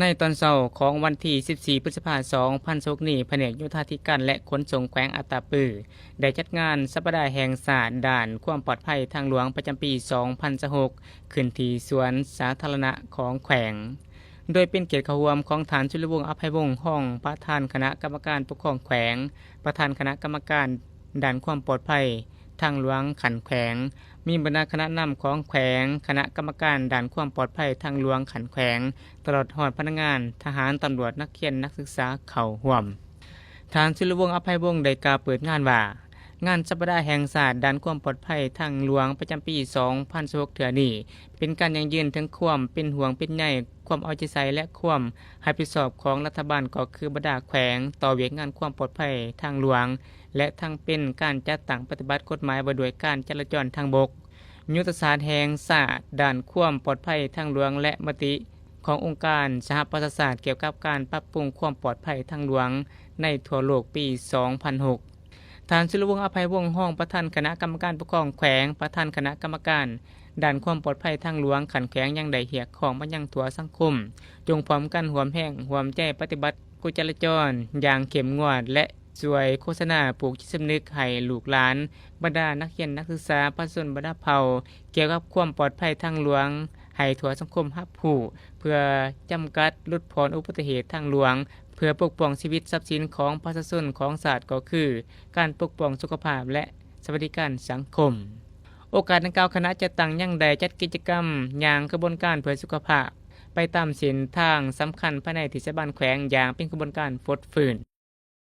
ໃນຕອນເຊົ້າຂອງວັນທີສິບສີ່ ພຶດສະພາ ສອງພັນຊາວຫົກນີ້, ພະແນກໂຍທາທິການ ແລະ ຂົນສົ່ງແຂວງອັດຕະປື ໄດ້ຈັດງານສັບປະດາແຫ່ງຊາດດ້ານຄວາມປອດໄພທາງຫຼວງປະຈຳປີ ສອງພັນຊາວຫົກ ຂຶ້ນທີ່ສວນສາທາລະນະຂອງແຂວງ, ໂດຍເປັນກຽດເຂົ້າຮ່ວມຂອງທ່ານ ສຸລະວົງ ອະໄພວົງ ຮອງປະທານຄະນະກຳມະການປົກຄອງແຂວງ, ປະທານຄະນະກຳມະການ ດ້ານຄວາມປອດໄພທາງຫຼວງຂັ້ນແຂວງ, ມີບັນດາຄະນະນຳຂອງແຂວງ, ຄະນະກຳມະການດ້ານຄວາມປອດໄພທາງຫຼວງຂັ້ນແຂວງ, ຕະຫຼອດຮອດພະນັກງານ, ທະຫານ, ຕຳຫຼວດ, ນັກຮຽນ, ນັກສຶກສາເຂົ້າຮ່ວມ. ທ່ານ ສຸລະວົງ ອະໄພວົງ ໄດ້ກ່າວເປີດງານວ່າ, ງານສັບປະດາແຫ່ງຊາດດ້ານຄວາມປອດໄພທາງຫຼວງປະຈຳປີ ສອງພັນຊາວຫົກ ເທື່ອນີ້ ເປັນການຢັ້ງຢືນເຖິງຄວາມເປັນຫ່ວງເປັນໃຍ, ຄວາມເອົາໃຈໃສ່ ແລະ ຄວາມຮັບຜິດຊອບຂອງລັດຖະບານ ກໍຄືບັນດາແຂວງ ຕໍ່ວຽກງານຄວາມປອດໄພທາງຫຼວງ ແລະ ທັງເປັນການຈັດຕັ້ງປະຕິບັດກົດໝາຍວ່າດ້ວຍການຈະລາຈອນທາງບົກ, ຍຸດທະສາດແຫ່ງຊາດດ້ານຄວາມປອດໄພທາງຫຼວງ ແລະ ມະຕິຂອງອົງການສະຫະປະຊາຊາດກ່ຽວກັບການປັບປຸງຄວາມປອດໄພທາງຫຼວງໃນທົ່ວໂລກປີ ສອງພັນຫົກ. ທ່ານ ສຸລະວົງ ອະໄພວົງ ຮອງປະທານຄະນະກຳມະການປົກຄອງແຂວງ, ປະທານຄະນະກຳມະການດ້ານຄວາມປອດໄພທາງຫຼວງຂັ້ນແຂວງ ຍັງໄດ້ຮຽກຮ້ອງມາຍັງທົ່ວສັງຄົມ ຈົ່ງພ້ອມກັນຮ່ວມແຮງຮ່ວມໃຈປະຕິບັດກົດຈະລາຈອນຢ່າງເຂັ້ມງວດ ແລະ ຊ່ວຍໂຄສະນາປູກຈິດສຳນຶກໃຫ້ລູກຫຼານ, ບັນດານັກຮຽນນັກສຶກສາ, ປະຊາຊົນບັນດາເຜົ່າ ກ່ຽວກັບຄວາມປອດໄພທາງຫຼວງ ໃຫ້ທົ່ວສັງຄົມຮັບຮູ້ ເພື່ອຈຳກັດຫຼຸດຜ່ອນອຸບັດຕິເຫດທາງຫຼວງ ເພື່ອປົກປ້ອງຊີວິດຊັບສິນຂອງປະຊາຊົນຂອງຊາດ ກໍຄືການປົກປ້ອງສຸຂະພາບ ແລະ ສະຫວັດດີການສັງຄົມ. ໂອກາດດັ່ງກ່າວ, ຄະນະຈັດຕັ້ງຍັງໄດ້ຈັດກິດຈະກຳຍ່າງຂະບວນການເພື່ອສຸຂະພາບ ໄປຕາມເສັ້ນທາງສຳຄັນພາຍໃນເທດສະບານແຂວງ ຢ່າງເປັນຂະບວນການຟົດຟື້ນ.